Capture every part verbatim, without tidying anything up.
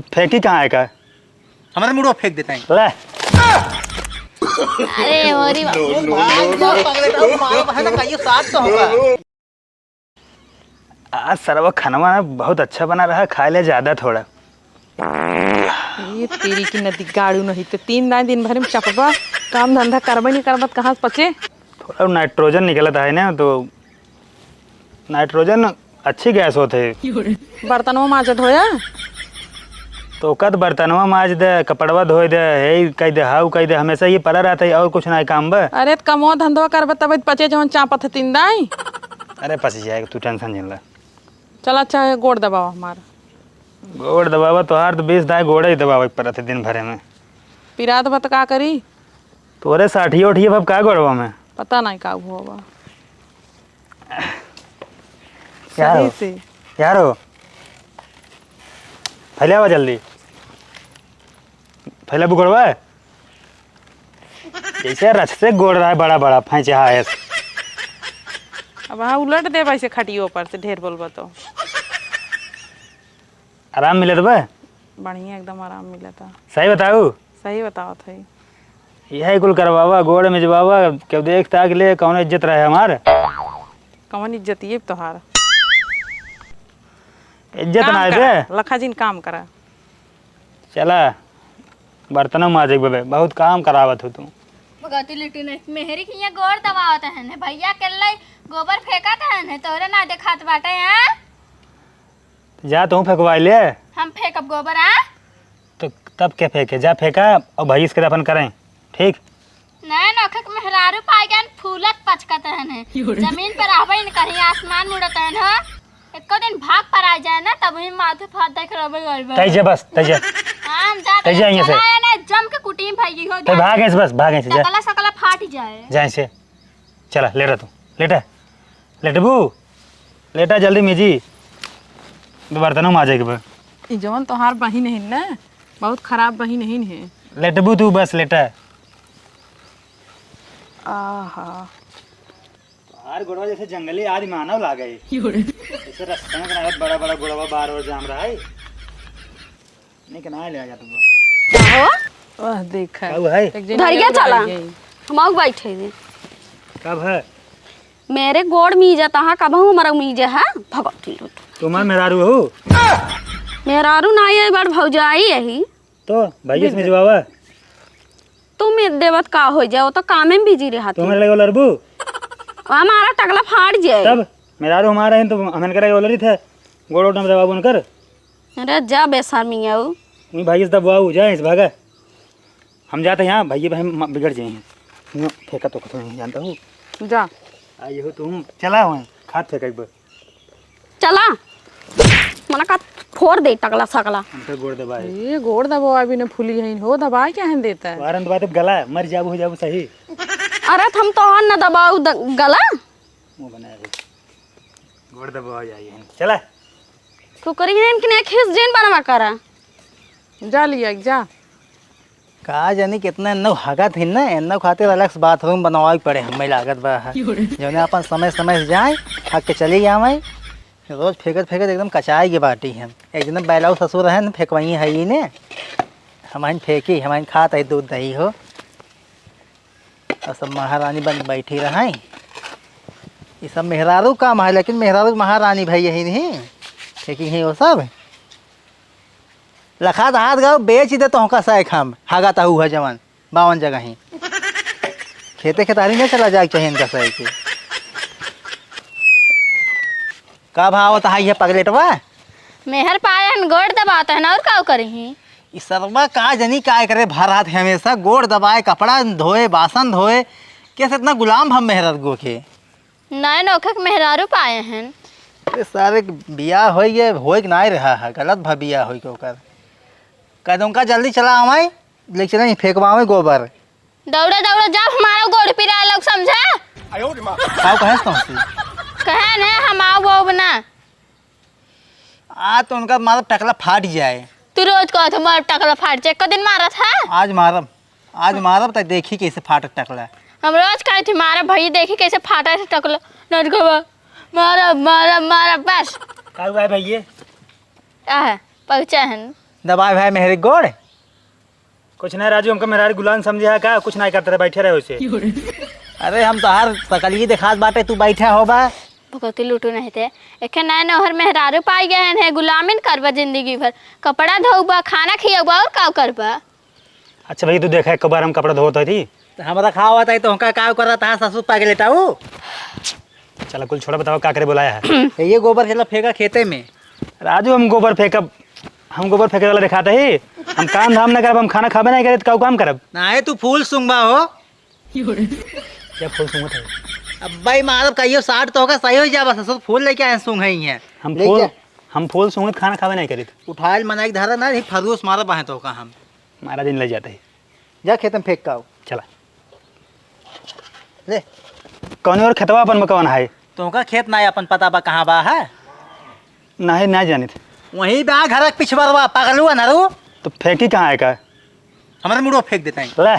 फेंकी कहाँ है का? हमारे मुड़वा फेंक देता है। ले। अरे, होरी बा- ओ भाई, मार पगले का, मार बहन का, ये साथ तो होगा। आज सरवा खनवा बहुत अच्छा बना रहा, खाए ले ज्यादा थोड़ा। ये तेरी की नदी गाड़ू नहीं तो तीन दाई दिन भर में चपबा, काम धंधा करबे नहीं करबत, कहाँ से पचे? थोड़ा नाइट्रोजन निकलत है ना, तो नाइट्रोजन अच्छी गैस होत है। बर्तनवा माजत होया? तो ओका तो बर्तनवा माज दे, कपड़वा धोए दे, हे कह दे, हाउ कह दे, हमेशा ये पड़ा रहता है और कुछ ना काम बा। अरे तो कमवा धंधवा करबे तब तो पचे जवन चापत है तीन दाई। अरे पच जाएगा, तू टेंशन जिन ले। चल अच्छा है, गोड़ दबावा हमार। गोड़ दबावा तोहार तो बीस दाई गोड़े ही दबावे के पड़त है दिन भरे में। पिरात बा तो का करी? तोरे साठिए उठिए बाप का गोड़वा में? पता नहीं का हुआ बा। यार सही हो, से। यार हो, फैलावा जल्दी, फैला बुकड़वा। जैसे रच से गोड़ रहा है बड़ा बड़ा फैंचे हायस। अब हाँ उलट दे वैसे खटियो पर से ढेर बोलबा तो। आराम मिलत बा? बढ़िया एकदम आराम मिलता। सही बताऊ? सही बतावत है। यही कुल करवावा, गोड़ मिजवावा, केहू देख ताक ले, कौनो इज्जत रहे हमार? कौन इज्जत ये तोहार? इज्जत काम ना है करा, बे। लखा जिन काम करा। चला, बर्तनों माजे के बे, बहुत काम करावत हो तू। भगवती लिट्टी नहीं, मेहरी के यहाँ गोड़ दबावत हन, भैया के लाई गोबर फेंकत हन, तोरे ना देखात बाटे, हाँ? जा तू फेंकवाई ले। हम फेंकब गोबर, हाँ? तो तब के फेंके, जा फेंका और भैंस के दफन करें, ठीक? नए नौखे के मेहरारू पाई गए, फूलत पचकत हन है। जमीन पर रहबे न कहीं, आसमान मुड़त हन हो। एको दिन भाग पर आ जाए ना, तब ही माथे फाट देख रहबे गइल बा। तै जे बस, तै जे। हाँ, हम जाते तै जे हैं, यहाँ से। चला आया ना, जम के कुटीम भाई हो तै जाए। भाग यहाँ से बस, भाग यहाँ से, जा। टकला सकला फाट जाए। जा यहाँ से। चला, लेटा तू, लेटा। लेटबू, लेटा जल्दी में जी। बर्तनों माजे के बा। ई जवन तोहार बहिन है ना, बहुत खराब बहिन है। लेटबू तू बस, लेटा। आहा। तोहार गोड़वा जैसे जंगली आदि मानव लागे। जैसे रास्ता में बनावत बड़ा बड़ा गोड़वा बार और जाम रहा है। नहीं के ना ले आ जात बा। का हो? वाह, देखा। का हुआ है? एक जनी उधरिया और चला। आई गई। हम आउ बैठे दे। कब है? मेरे गोड़ मीजत हा, कबहू हमारा मीजे हा? भगवती लूट। तुम्हार मेहरारू हो? मेहरारू ना, ये बार भौजाई यही। तो भैया से मिजवावा। तू मीज देवत का हो जाओ, तो कामे में बिजी रहत। तुम्हारे लगे लड़बू? हमारा टकला फाट जाए। तब मेहरारू हमारा है तो हम इनके लगे लड़ी थे। गोड़ उठ में दबाबू उनकर। अरे जा बेशर्मी आऊ। वही भाई से दबवाऊ, जा इस भागा। हम जाते हैं यहाँ, भाई बहन म-, बिगड़ जाए हैं। नो, फेंका तो कुछ नहीं जानता हूँ। जा। आ, ये हो तुम, चला वहीं, खात फेंका एक बार। चला। मना का फोड़ दे टकला सकला। हमसे गोड़ दबाए। ये गोड़ दबावा भी ना फूली है, हो दबाए क्या है देता है? वारंट बात गला, मर जाबू, हो जाबू सही। अरे, हम तो हाथ ना दबाऊ द-, गला। मुंह बनाए हो। गोड़ दबावा जाइए, चला। कुकरी ने इनके ने खीस जिन बनवा करा। जा लिया, जा। का जानी कितना एन्नो हगत हिन ना, एन्नो खातिर अलग से बाथरूम बनवावे के पड़े हमें लागत बा। जौने अपन समय समय से जाए, हग के चली आवे। रोज फेंकत फेंकत एकदम कचाई के बाटी हम। एक दिन बैलाऊ ससुर है न, फेंकवाई है ही ने। हम हन फेंकी, हम हन खात है दूध दही हो। और सब महारानी बन बैठी रहे। ये सब मेहरारू काम है, लेकिन मेहरारू महारानी भाई यही नहीं। फेंकी है वो सब। लखा दहात गाँव बेच दे तो हमका साइक हम, हागा ताहू है जवान, बावन जगह ही। खेते खेतारी नहीं चला जाए चाहिए इनका साइक के। का भाव होता है ये पगलेटवा? मेहर पाए हन, गोड़ दबावत हन, और का करी? ई सरवा का जनी काय करे, भर हाथ हमेशा गोड़ दबाए, कपड़ा धोए, बासन धोए, कैसे इतना गुलाम हम मेहरर गो के? नए नौखे के मेहरारू पाए हैं। अरे सारे के बियाह होई गए, होई के नाय रहा है, गलत भा बियाह होई के ओकर। कह दूँ का जल्दी चला आवे, लेके चले फेंकवावे गोबर। दौड़ा दौड़ा जब हमारा गोड़ पिराए लोग समझा। का कहे तुमसे? कहे ने हम आओ वो ना। आ तो उनका मारब टकला फाट जाए। तू रोज कहत हो मारब टकला फाट जाए, एक दिन मारत है? आज मारब, आज मारब त देखी कैसे फाटत टकला। हम रोज कहत ही मारब भैया, देखी कैसे फाटत है टकला। नटखवा मारब, मारब, मारब, बस। का हुआ है भैया? आह, पहुँचा हन। दबाए भाई मेहरी गोड़। कुछ नहीं राजू, हमका मेहरारू गुलाम समझे है का? कुछ नहीं करते रहे, बैठे रहे उसे। अरे हम तोहार सकलिए देखात बाटे, तू बैठा होबा। भगवती लूटू नहीं थे। एके नए नौहर मेहरारू पाई गए हैं, गुलामिन करबा जिंदगी भर। कपड़ा धोबा, खाना खियाबा और का करबा? अच्छा भैया, तू देखा एक बार हम कपड़ा धोत हई थी। तो हमरा खावा बताई तो हमका का करत है ससुर पगलेटाऊ? चला कुल छोड़ा, बतावा का करे बुलाया है? ये गोबर चला फेंका खेते में। राजू, हम गोबर फेंकब, हम गोबर फेंके वाला देखाते ही, हम काम धाम ना करब, हम खाना खाबे नहीं करे तो का काम करब? नाहीं, तू फूल सूंघबा हो। क्या फूल सूंघत है? अब भाई मारब कहियो साठ तो होगा, सही हो जाबा, ससुर फूल लेके आए सूंघ ही है। हम ले फूल, जा। हम फूल सूंघत खाना खाबे नहीं करित। उठाइल मनाई धारा ना, ही फरूस मारब आहे तो का हम। मारा दिन ले जाते ही। जा खेत में फेंक का आओ। चला। ले। कौन और खेतवा अपन में कौन है? तोहका खेत ना अपन पता बा कहाँ बा है? नहीं, नहीं जानित। वहीं बा घर के पिछवरवा, पगलुआ नरू। तो फेंकी कहाँ है का? हमारे मुड़वा फेंक देता है। ले।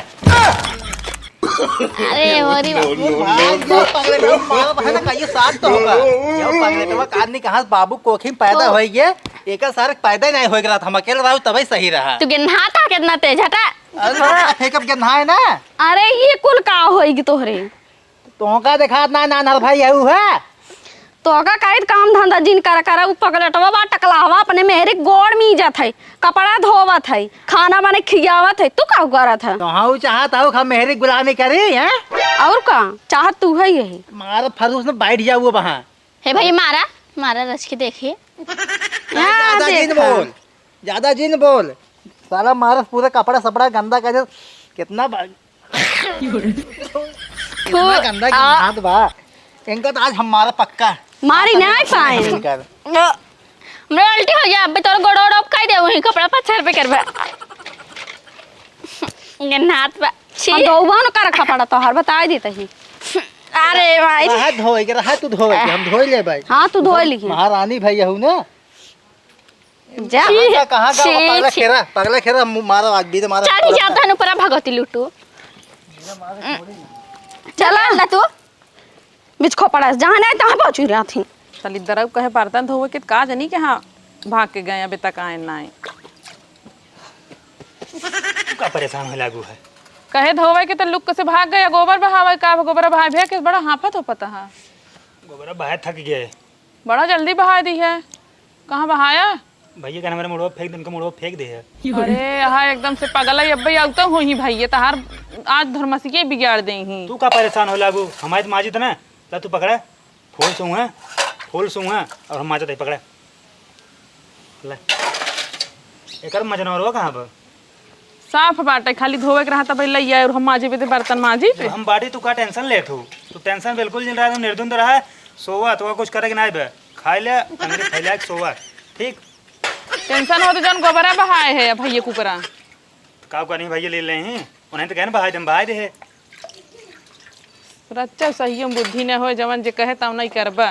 अरे, मोरी बाप। भाग जा, पगले में मार बहन का ये साथ तो होगा। ये पगले तो का आदमी कहाँ बाबू कोखी में पैदा तो होई गए, एकर सारे पैदा ही नहीं होई गलत, हम अकेले रहू तबे सही रहा। तू गेंधा था कितना तेज, हटा। अरे, फेंकब गेंधा है ना। अरे, ये कुल का होई तोहरे? तोहका देखात ना, नानर भाई हऊ है। तोहका कहित काम धंधा जिन कर कर, उ पगलेटवा बा टकलाहवा अपने मेहरी गोड़ मीजत है, कपड़ा धोवत है, खाना बने खियावत है, तू का करत है? तोहऊ चाहत हऊ हम मेहरी गुलामी करी, हैं? और का? चाहत तू है यही। मार फरूस में बैठ जाऊ वहाँ। हे भाई मारा, मारा रच के देखिए। ज्यादा जिन देखा। बोल, ज्यादा जिन बोल। साला मारस पूरा कपड़ा सपड़ा गंदा कर दे। कितना बा-, इतना गंदा आ। हाथ बा। इनका तो आज हम मारा पक्का। मारी ना पाए। इनका। हमरा उल्टी हो जाए, अबे तोर गोड़ ओड़ कह दे, वही कपड़ा पत्थर पे करबे। गन्नात बा। छी। हम धोबा न कर कपड़ा तोहर, बताई दी तही। अरे भाई। रहा धोए के, रहा तू धोए के, हम धोए ले भाई। हाँ, तू धोए ली। महारानी भाई हऊ ना। जा। कहाँ का, कहाँ का छी, पगला छी। खेरा, पगला खेरा, मु-, मारो आज भी तो मारो। चढ़ जाता है ऊपर भगवती लूटू। चला ना तू। बीच खोपड़ा, जहाँ नहीं तहाँ पहुँच रहा थी। साली दरऊ कहे बर्तन धोवे के का जनी के हाँ भाग के गए, अबे तक आए ना आए। तू का परेशान हो लागू है? कहे धोवे के तो लुक से भाग गए, गोबर बहावे का, गोबर बहावे भे के बड़ा हाफत हो पता है। गोबर बहाए थक गए। बड़ा जल्दी बहाए दी है। कहाँ बहाया? भैया का हमारे मुड़वा फेंक दे, उनका मुड़वा फेंक दे है। अरे, हाँ, एकदम से पगल है, अब्बे आउता होई भैया, तहार आज धर्मसिके बिगाड़ दे ही। तू का परेशान हो लागू? हमारे तो माजित ना, ला तू पकड़ा, फूल सूंघा, फूल सूंघा, और हम माजत है, पकड़ा। ले। एकर मजनौरवा कहाँ बा? साफ बाटे, खाली धोवे के रहा तब ले आए और हम माजे पे ते बर्तन माजी पे। जब हम बाटी, तू का tension लेत हो? तू tension बिल्कुल जिन रहा, तू निर्द्वंद रहा, सोवा, तो कुछ करे के नाई बे। खाए ले, तंगड़ी फैला के सोवा, ठीक? Tension हो तो जौन गोबरा बहाए है भैया कुकरा। तो का करी भैया ले ले ही, उन्हें तो कहने बहाए दे, हम बहाए दे है। रच्चा सहियो में बुद्धि न होए, जवन जे कहे तवन नहीं करबा।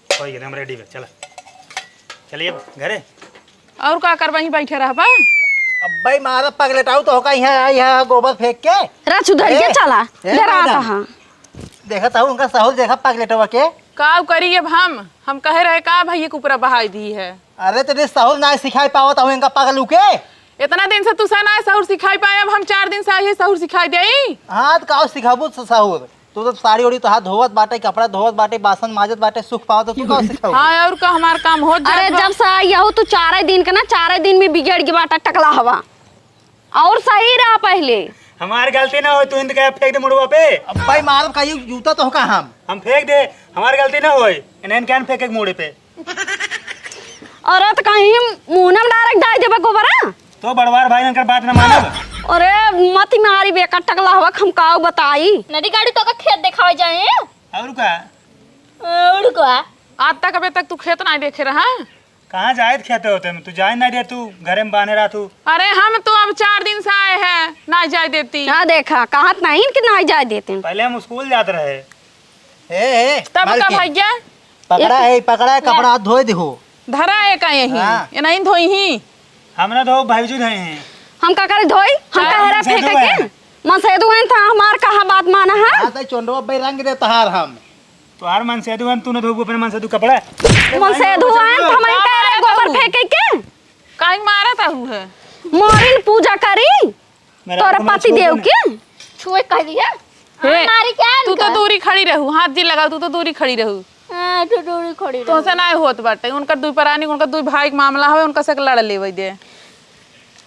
होई गए, हम ready बा, चला। चलिए अब घरे। और का करबा, यहीं बैठे रहबा? अब भाई मारा पगलेटाऊ तो होका यहाँ आई है गोबर फेंक के। रच उधर के ए, चला, ए डराता मैडम। हाँ। देखत हूँ उनका सहूर देखा पगलेटवा के। का करी अब हम? हम कहे रहे का भैया कुकरा बहाई दी है। अरे तो रे सहूर ना सिखाई पावत हूँ इनका पगलू के। इतना दिन से तुसा ना सहूर सिखाई पाए, अब हम चार दिन से आई है सहूर सिखाई देई। हाँ, तो का सिखाबू स-, सहूर? तू तो साड़ी ओड़ी तो हाथ धोवत बाटे, कपड़ा धोवत बाटे, बासन माजत बाटे, सुख पावत, तो तू का सिखाबू? हाँ, और का हमार काम हो जात अरे बा। जब से आई हूँ तू चारे दिन के ना, चारे दिन में बिगड़ के बाटा टकला हवा। और सही रहा पहले। हमार गलती ना होई, तू इनके फेंक दे मुड़वा पे। अब भाई मारब का, ये जूता तो का हम? हम फेंक दे, हमार गलती ना होई, इन्हें क्या फेंके मुड़े पे। अरे तो कहीं मुंह में direct डाल देबा गोबरा? तो बड़वार भाई इनकर बात ना मानब। अरे मत मारी बेकार टकला हवा, हम काऊ बताई। नदी गाड़ी तो का खेत देखावे जाए। और का? और का? आज तक अबे तक तू खेत ना देखे रहा? कहाँ जाए खेते होते में? तू जाए ना रे, तू घरे में बाने रहा तू। अरे हम तो अब चार दिन से आए हैं, ना जाए देती। हाँ देखा, कहत नहीं कि ना जाए देते। पहले हम स्कूल जात रहे। ए, ए, तब का मालकिन, भैया? पकड़ा है, पकड़ा है, कपड़ा हाथ धोए दिहो। धरा है का यहीं? हाँ। ये नहीं धोई ही। हम ना धो, भाईजी धोई हैं। हम का करे धोई? हम चाहे का हेरा हम फेंके सेदुआ के? हैं। मन सेदुआ हैं था, हमार कहाँ बात माना है? हाँ, तो चोंडवा भाई रंग दे तहार हम। तोहार मन सेदुआ हैं, तू ना धोबू अपने मन सेदुआ कपड़ा। मन सेदुआ हैं, तो हम का करे मारा गोबर तू? फेंके के? आई मारत आहू है। मोरिन पूजा करी। मेरा तोरा तो मैं पति देव छूबो नहीं। के? छुए कह दिया। हे, हाँ, मारी क्या तू तो इनका? दूरी खड़ी रहू, हाथ जी लगाओ, तू तो दूरी खड़ी रहू। हाँ, तू दूरी खड़ी रहू। तोसे ना होत बाटे, उनकर दुई परानी, उनकर दुई भाई के मामला हवे, उनका से लड़ लेवे दे।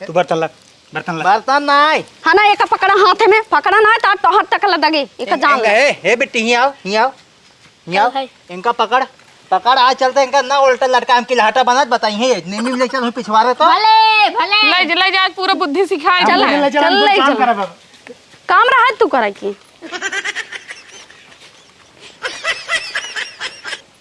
तू बर्तन ला, बर्तन ला। बर्तन नहीं। हाँ ना, एक पकड़ा हाथ में, पकड़ा ना, तार तोहर तक लदगे, एक जान ले। ए, हे बेटी, हियाँ आओ, हियाँ आओ। हियाँ आओ। है। इनका पकड़, पकड़, आज चलते इनका ना उल्टा लटका हम किलाटा बनत बताई है, नींद ले चल, हम पिछवा रहे तो। भले, भले। ले जा, ले जा, आज पूरा बुद्धि सिखाए चल, दिए। ले चल, चल, हम ले काम चल। करब अब। काम रहा तू करे की।